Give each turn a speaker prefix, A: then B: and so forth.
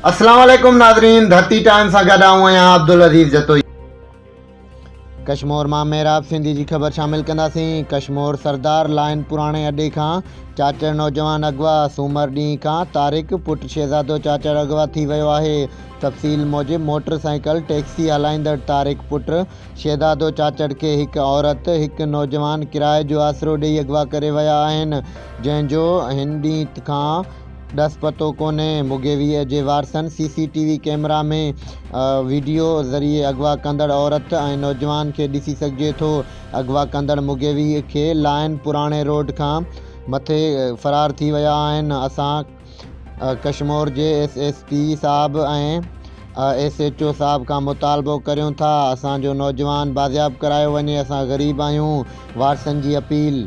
A: اسلام عليڪم ناظرين ڌرتي ٽائيم سان گڏ آئون آهيان عبدالعزيز جتوئي. ڪشمور مان محراب سنڌي جي خبر شامل ڪنداسين ڪشمور سردار لائين پراڻي اڏي کان چاچڙ نوجوان اغوا سومر ڏينهن کان طارق پٽ شهزادو چاچڙ اغوا ٿي ويو آهي تفصيل موجب موٽر سائيڪل ٽيڪسي هلائيندڙ طارق پٽ شهزادو چاچڙ کي هڪ عورت هڪ نوجوان ڪرائي جو آسرو ڏئي اغوا ڪري ويا آهن جنهن جو هن ڏينهن کان ڏس پتو ڪونهي، مغوي جي وارثن C C T V camera ۾ video ذريعي اغوا ڪندڙ عورت ۽ نوجوان کي ڏسي سگهجي ٿو، اغوا ڪندڙ مغوي کي لائن پراڻي روڊ کان مٿي فرار ٿي ويا آهن، اسان ڪشمور جي ايس ايس پي صاحب ۽ ايس ايچ او صاحب کان مطالبو ڪريون ٿا اسان جو نوجوان بازياب ڪرايو وڃي، اسان غريب آهيون، وارثن جي اپيل.